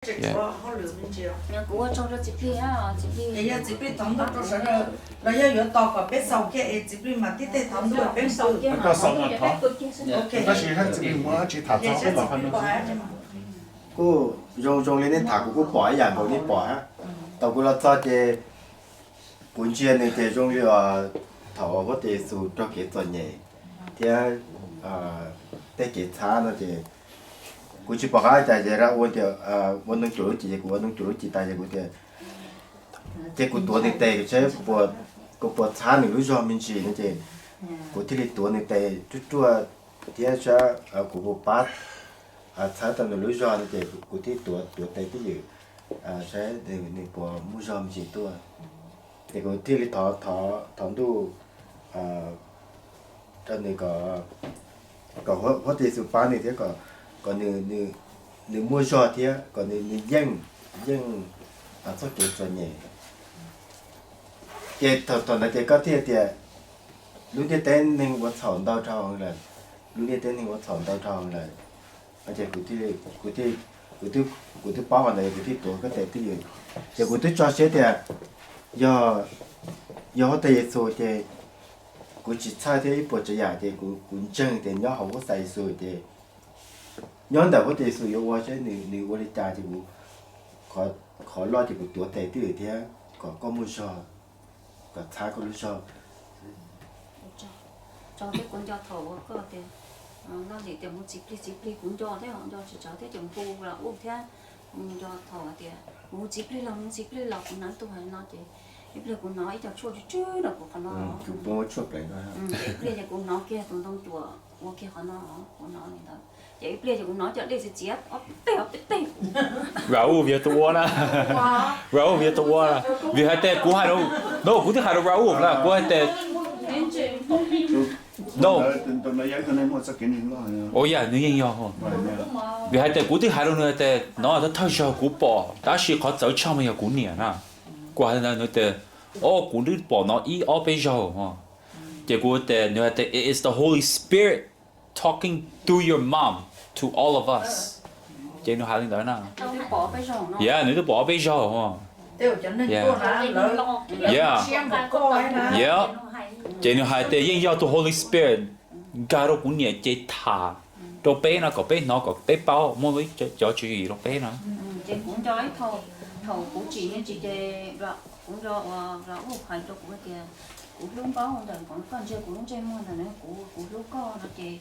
Kuv ua tsaug rau txiv plig, txiv plig. Es yog txiv plig thov ntuj rau sawv daws los yog yuav tos kom peb xaus kiag es txiv plig mam tib tej thov ntuj peb xaus. Tab sis txiv plig muab tsis tham txog. Kuj zoo zoo li nej tham kuv kuj pom ib yam nkaus nej pom hab. Thaum kuv los txog ces kuv ntsia nws ces zoo li thaum huab tais Yexus raug kev txom nyem thiab tej kev txhab no ces kuv tsis pom qab cas ces ra ua tias ua ntoo cuam lub cim ces kuv ua ntoo cuam lub cim tas ces kuv tias ces kuv tuav nws tes seb kuv puas txhab nws lub zog me ntsis no ces kuv thiaj li tuav nws tes ruaj ruaj thiab sab kuv puas pab txhawb tau nws lub zog no ces kuv thiaj tuav tuav tes twj ywm saib nws puas muaj zog me ntsis tuaj. Ces kuv thiaj li thov ntuj rau nws kom huab tais Yexus pab nws thiab kom nws muaj zog thiab kom nws yeej yeej txoj kev txom nyem. Ces thaum ntawd ces koj thiaj tias lub ntiaj teb neeg ua txhaum ntau dhau heev lawm, lub ntiaj teb neeg ua txhaum ntau dhau heev lawm. Ces kuv twb paub qhov ntawd kuv thiaj tuav koj tes twj ywm. Ces kuv twb tso siab tias yog yog huab tais Yexus ces kuv tsis txhawj thiab ib puas tsav yam ces kuv ntseeg tias nyob hauv huab tais Yexus ces nyob ntawm huab tais Yexus yuav ua seb nws ua li cas ces kuv qhov loj ces kuv tuav tes twj ywm thiab kom koj muaj zog, kom txhab koj lub zog. Tsaug thiab kuv nco thaum uas koj tias, laj lim tias mus txiv plig txiv plig kuv nco thiab nco tsis tsaug thiab ces hu Vauv thiab, nco thaum hais tias mus txiv plig los mus txiv plig los kuv hnav tus hais no ces ib pliag kuv hnov ib co tshuaj tsw tsw rau kuv qhov no. Ib pliag ces kuv hnov kiag tus ntoo cuam ua kiag qhov no, kuv hnov li ntawd ces ib pliag ces kuv hnov cov dej txias txias ob peb ob peb teg. Raúl yog tus ua na. Raúl yog tus ua na. Vim hais tias kuv hais rau, no kuv twb hais rau Raúl na, kuv hais tias no. Ua yam nws yeej yog. Vim hais tias kuv twb hais rau nws tias no thawj thawj zaug kuv pom tab sis qhov txawv tshaj mas yog kuv niam na. Kuv hais li ntawd nws tias o kuv twb pom no ib ob peb zaug. Ces kuv tias nws hais tias it is the Holy Spirit talking through your mom to all of us. Ces nws hais li ntawd na. Yeah, nws twb pom ob peb zaug. Yeah. Yeah. Ces nws hais tias yeej yog tus Holy Spirit nkag rau kuv niam ces tham rau peb no kom peb hnov kom peb paub muaj cov tswv yim rau peb no. Ces kuv nco ib thaum, thaum kuv tsim me ntsis ces kuv nco uas Raúl hais rau kuv tias kuv hlub Npaub ntawm nkaus koj ntsia kuv lub ntsej muag ntawm no kuv, kuv hlub koj no ces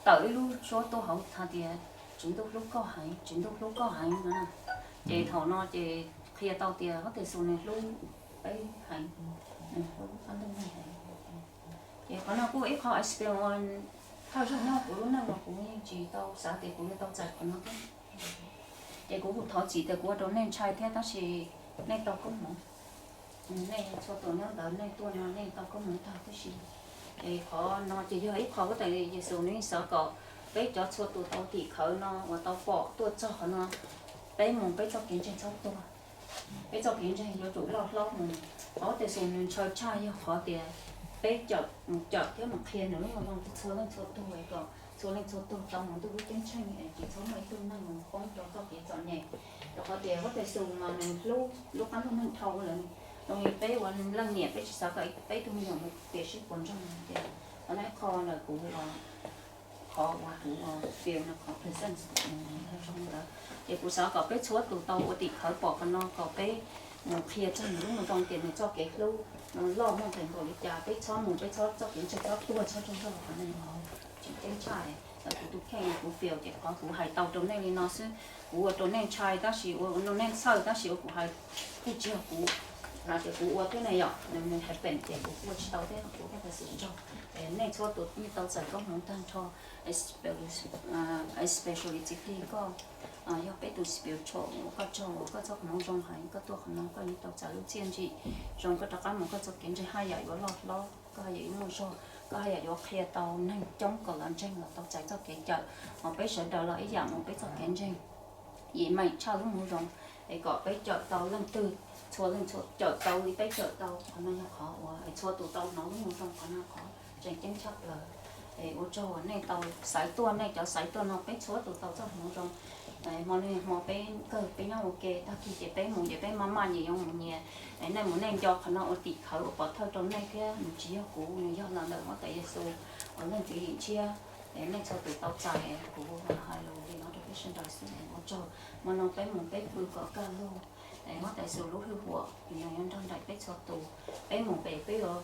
tawm ib lub suab tuaj hauv hais tias Tswv Ntuj hlub koj heev, Tswv Ntuj hlub koj heev no na. Ces thaum no ces qhia tau tias Huab Tais Yexus nws hlub peb heev, nws hlub qab ntuj neeg heev. Ces qhov no kuj ib qho experience thawj zaug nyob kuv lub neej los kuv yeej tsis tau xav tias kuv yuav tau txais qhov no thiab. Ces kuv kuj thov txim tias kuv ua rau nej ntshai thiab tab sis nej tau koob hmoov. Nej txhua tus nyob ntawd nej tuaj no nej tau koob hmoov tag tib si. Es qhov no ces yog ib qho Huab Tais Yexus nws xav kom peb cov txhua tus tau tim khawv no uas tau pom tuaj txog qhov no, peb mus peb txoj kev ntseeg txhob tuag. Peb txoj kev ntseeg yuav tsum loj hlob mus. Qhov Huab Tais Yexus nws ntshaw tshaj yog qhov tias peb cawm, cawm thiab mus qhia nws lub Moo Zoo rau txhua leej txhua tug es kom txhua leej txhua tug tau mus ntuj lub ceeb tsheej es tsis txhob muaj ib tug neeg mus poob rau txoj kev txom nyem. Rau qhov tias Huab Tais Yexus mas nws hlub lub qab ntuj neeg dhau lawm. Zoo li peb ua leej niam peb tsis xav kom peb tug me nyuam mus piam sib puas ntsoog tias qhov no ib qho ntawm kuv, qhov uas kuv feel no qhov presence zoo ntawd. Ces kuv xav kom peb txhua tus tau ua tim khawv pom qhov no kom peb mus qhia txog nws lub Moo Zoo tias nws txoj kev hlub loj muaj nqis npaum li cas, peb txhob mus peb txhob txoj kev ntseeg txhob tuag txhob raug zog qhov no tseem ceeb tshaj. Kuv tus kheej kuv feel ces qhov kuv hais tau rau nej li no xwb, kuv ua rau nej ntshai tab sis ua rau nej txhawj tab sis ua kuv hais kuj tsis yog kuv hais tias kuv ua thiab ne yom, nws happen ces kuv ua tsis tau thiab kuv thiaj tau xwm nrog. Nej txhua tus yeej tau txais koob hmoov tag nrho, especially txiv plig koj, yog peb tus spiritual uas koj tsaug uas koj txoj hmoov zoo heev koj tuaj qhov no koj yeej tau txais lub txiaj ntsim zoo, koj rov qab mus koj txoj kev ntseeg haj yam yuav loj hlob, koj haj yam yuav muaj zog, koj haj yam yuav qhia tau neeg coob kom los ntseeg los tau txais txoj kev cawm. Ho peb sawv daws los ib yam mus peb txoj kev ntseeg yim meem tshaj lub Moo Zoo es kom peb cawm tau leej twg, txhua leej txhua cawm tau li peb cawm tau. Qhov no yog qhov uas txhua tus tau hnov lub Moo Zoo qhov no qhov tseem ceeb tshaj plaws. Ua tsaug uas nej tau xaiv tuaj, nej cov xaiv tuaj no peb txhua tus tau txoj hmoov zoo. Hmo no hmo peb kawg peb nyob ua ke, tag kis ces peb mus ces peb maj maj nyias yuav mus nyias, nej mus nej nco qhov no ua tim khawv ua pov thawj rau nej thiab, nws tsis yog kuv, nws yog los ntawm Huab Tais Yes Xus uas Leej Txiv Yim Ntshiab. Nej txhua tus tau txais, kuv hais lus li no rau peb sawv daws xwb, ua tsaug. Hmo no peb mus peb pw kom kaj lug, Huab Tais Yes Xus lub hwj huam nws yuav nrog nraim peb txhua tus. Peb mus pem peb yuav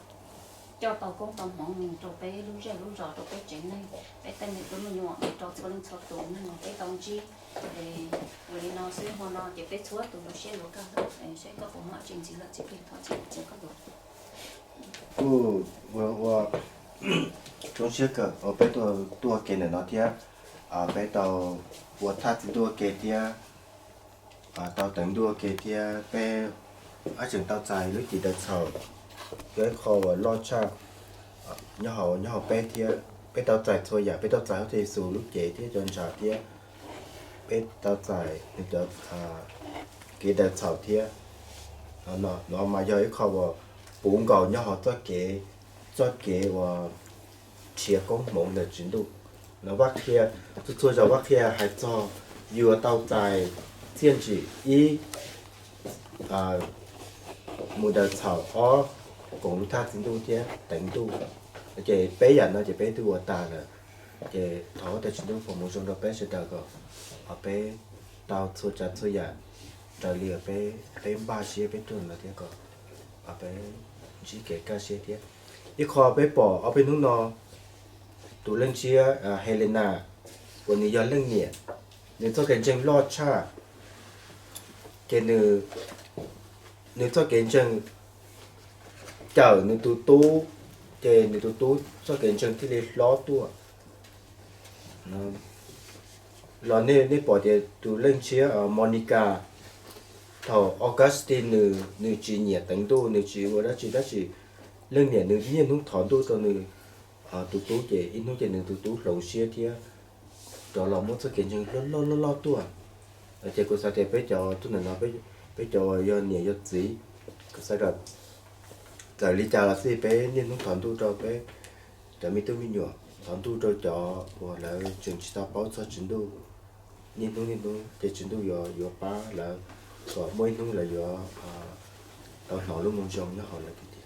coj tau koob tau hmoov mus rau peb lub zej lub zos, rau peb tsev neeg, peb tej me tub me nyuam, rau txhua leej txhua tus, neeg uas peb tau ntsib. Ua li no xwb, hmo no ces peb txhua tus lub siab yuav kaj lug. Saib koj puas muaj tsis ntxiv lawm txiv plig thov txim txiv koj lus. Kuj ua zoo siab kawg uas peb tuaj ua ke ntawm no thiab, peb tau ua thaj txiv ntuj ua ke thiab, tau teev ntuj ua ke thiab, peb ab tseem tau txais lub cim daws txhaum, yog ib qho uas loj tshaj nyob hauv, nyob hauv peb thiab. Peb tau txais txhua yam, peb tau txais Huab Tais Yes Xus lub cev thiab cov ntshav thiab, peb tau txais nws cov kev daws txhaum thiab. No mas yog ib qho uas puv nkaus nyob hauv txoj kev, txoj kev uas nrhiav koob hmoov ntawm Tswv Ntuj. No Vaj Qhia, txhua txhua zaus Vaj Qhia hais txog yuav tau txais txiaj ntsim ib mus daws txhaum, ob koom lub thaj txiv ntuj thiab teev ntuj. Ces peb yam no ces peb twb ua tas lawm. Ces thov Huab Tais Tswv Ntuj foom hmoov zoo rau peb sawv daws kom peb tau txhua tsav txhua yam raws li peb, peb npaj siab peb tuaj no thiab kom peb ntsib kev kaj siab thiab. Ib qho peb pom ob peb hnub no tus leej ntshiab Helena uas nws yog leej niam, nws txoj kev ntseeg loj tshaj, ces nws, nws txoj kev ntseeg cawm nws tus tub, ces nws tus tub txoj kev ntseeg thiaj li hlob tuaj. Los nej, nej pom tias tus leej ntshiab Monica, thaum Augustine nws, nws tsis nyiam teev ntuj, nws tsis ua dab tsi, tab sis leej niam nws niaj hnub thov ntuj rau nws tus tub, ces ib hnub ces nws tus tub hloov siab thiab rov los muaj txoj kev ntseeg loj loj loj loj tuaj. Ces kuv xav tias peb cov tuaj ntawm no, peb cov uas yog niam yog txiv, kuv xav kom txawm li cas los xij peb niaj hnub thov ntuj rau peb cov me tub me nyuam, thov ntuj rau cov uas lawv tseem tsis tau paub txog Tswv Ntuj. Niaj hnub niaj hnub ces Tswv Ntuj yuav, yuav pab lawv kom muaj ib hnub lawv yuav tau hnov lub moo zoo nyob hauv lawv tiag tiag.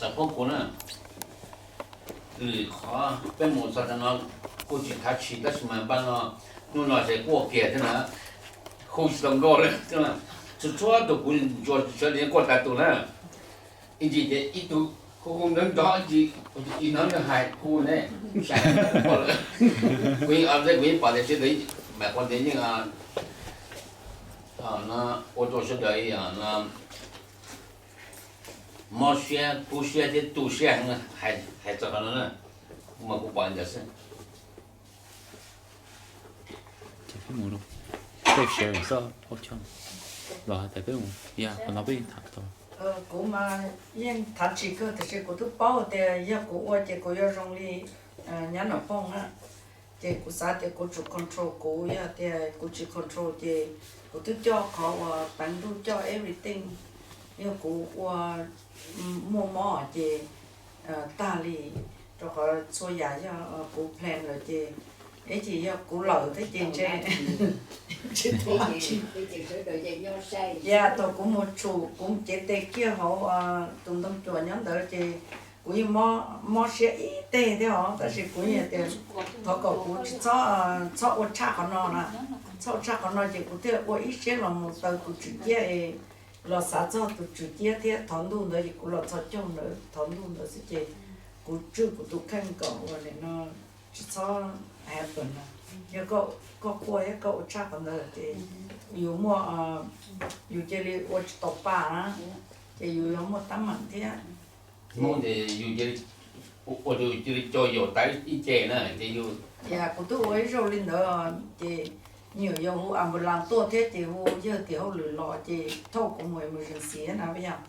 Xav pab kuv na, lwm qhov peb mus txog tam no kuj tsis khav tshis tab sis mas npaj no hnub no ces kuj ua kiag thiab na, hu tsis tau nkauj li. Txhua txhua tus kuv ntsuas sawv daws kuj tas tus na, ib ntsis ces ib tug hu hu nrov nrov, ib ntsis ib hnub nws hais hu ne, kuv yeej, kuv yeej pom tias sawv daws mas qhov ntawd yeej ua rau sawv daws mob siab, kub siab thiab tu siab heev hais txog qhov no na, kuv mas kuv pom li ntawd xwb. Los hais tias peb mus, yog qhov no peb tham tau. Kuv mas yeej thov txim kawg tiam sis kuv twb paub tias yog kuv ua ces kuv yuav zoo li nyab Nom Pooj na. Ces kuv xav tias kuv tsum control kuv, yog tias kuv tsis control ces kuv twb coj qhov uas teev ntuj coj everything, yog kuv ua muaj mob ces tag li, rau qhov txhua yam yog kuv plan lawm ces, ib chim yog kuv lawm thiab ces ntshe tsis tau. Yog thaum kuv mus tshum kuv cev tes kiag hauv tus ntoo cuam nyob ntawd ces kuv yeej mob siab ib teg thiab os, tab sis kuv yeej tias thov kom kuv tsis txhob, txhob ua tshaj qhov no na, txhob ua tshaj qhov no ces kuv thiaj ua ib siab los mus taws tus tswm ciab es los xav txog tus tswm ciab thiab thov ntuj ntawd ces kuv los txhos caug ntawd thov ntuj ntawd xwb ces kuv tswj kuv tus kheej kom ua li no tsis txhob happen no. Yog koj quaj thiab koj ua tshaj qhov ntawd ces yus muaj, yus cia li ua tsis tau pa na, ces yus yuav muaj teeb meem thiab. Hmoob ces yus cia li, ua rau yus cia li co yaum tawv ib ce na ces yus. Yog kuv twb ua ib zaug li ntawd ces nyuam yaus hu ambulance tuaj thiab ces hu yawg tim hauj lwm los ces thauj kuv mus emergency na yog,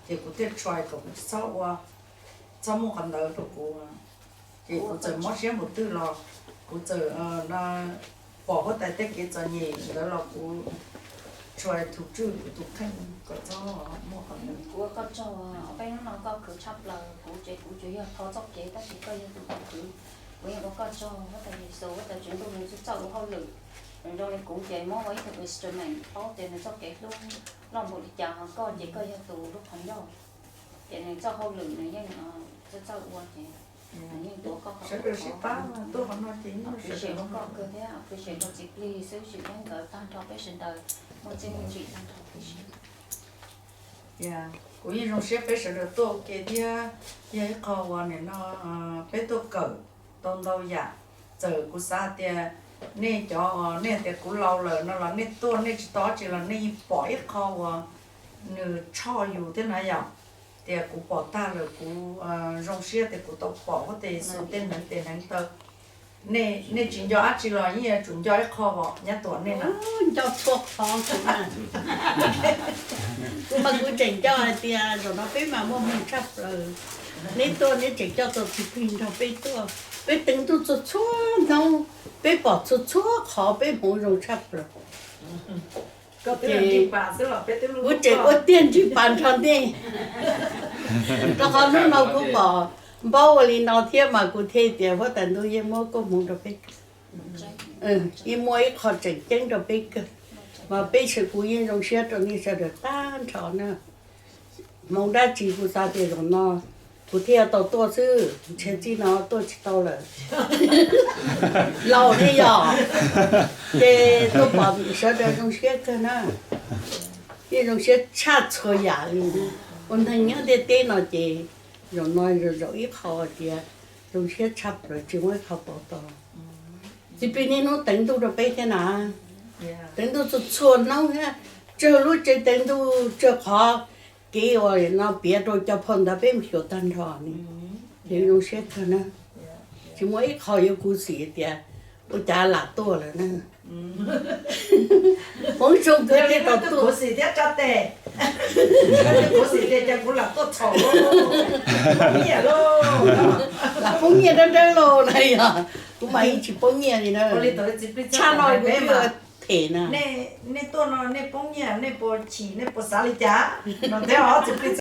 ces kuv thiaj try kom kuv tsis txhob ua, txhob muaj qhov ntawd rau kuv. Ces kuv txawm mob siab npaum twg los kuv txawm pom huab tais tej kev txom nyem ntawd los kuv Tsuas tus tswj tus kheej kom txhob muaj qhov ntawd. Kuv ua koj tsaug, peb hnub no koj khwv tshaj plaws, kuv ces kuv tsuas yog tho txoj kev tab sis koj yog tus khwv. Kuv yeej ua koj tsaug, huab tais Yexus, huab tais Tswv Ntuj, nws txawj ua hauj lwm zoo li kuv ces muab ua ib tug instrument paub tias nws txoj kev hlub loj npaum li cas, ho koj ces koj yog tus lub qhov ncauj. Ces nws txoj hauj lwm nws yeej txawj txawj ua ces nws yeej tuav koj qhov, sawv daws sib pab tuaj qhov no ces yeej appreciate rau koj kawg thiab appreciate rau txiv plig xwb, sim deev nkawd tag nrho peb sawv daws muaj txiaj muaj tsim tag nrho peb sawv daws. Kuv yeej zoo siab peb sawv daws tuaj ua ke thiab, yog ib qho uas nim no peb tuaj kawm tau ntau yam. Txawm kuv xav hais tias nej cov, nej tias kuv laus lawm no los nej tuaj nej tsis tau dab tsi los nej yeej pom ib qho uas nws tshoj yus thiab na yom. Tias kuv pom tag lawm kuv zoo siab tias kuv tau pom huab tais Yexus tej hneev tes hneev taw. Nej tsis nco dab tsi los yeej yuav tsum nco ib qho os, Nyab Tuam nej na. Nco txhua qhov kuv mas, kuv mas kuv tseem nco hais tias zaum no peb mas muaj hmoo tshaj plaws. Neb tuaj neb tseem coj tau txiv plig nrog peb tuaj, peb teev ntuj txhua txhua hnub, peb pom txhua txhua qhov, peb hmoov zoo tshaj plaws. Kuv tseem ua tiag ntsig pas nrho ntej, rau qhov hnub no kuv pom npaub ua li no thiab mas kuv thiaj tias huab tais ntuj yeej muab koob hmoov rau peb, yeej muaj ib qho tseem ceeb rau peb kawg. Mas peb sawv, kuv yeej zoo siab rau nej sawv daws tag nrho na. Hmoov dab tsi kuv xav tias zaum no kuv thiaj tau tuaj xwb, ntshe txij no tuaj tsis tau lawm. Laus thiab yog, ces tuaj pom sawv daws zoo siab kawg na. Yeej zoo siab tshaj txhua yam li. Ua neeg nyob ntiaj teb no ces zaum no zaum ib qho tias zoo siab tshaj plaws tsis muaj ib qho pauv tau. Txiv plig niaj hnub teev ntuj rau peb thiab na, teev ntuj txhua txhua hnub thiab, tsawg lub tsev teev ntuj, tsawg qhov kev uas no piav rau cov phau ntawv peb mus xyuas tag nrho ne. Ces zoo siab kawg na, tsis muaj ib qho yuav khuv xim tias ua cas lam tuaj lawm na. Hmoov zoo kawg thiaj tau tuaj. Khuv xim thiab tsa tes, khuv xim tias cas kuv lam tuaj txhaum, poob nyiaj lauj, lam poob nyiaj dawb dawb lauj na yog. Kuv mas yeej tsis poob nyiaj li na, tshaj no kuv twb them na. Nej tuaj no nej poob nyiaj, nej puas chim, nej puas xav li cas no thiab os txiv plig?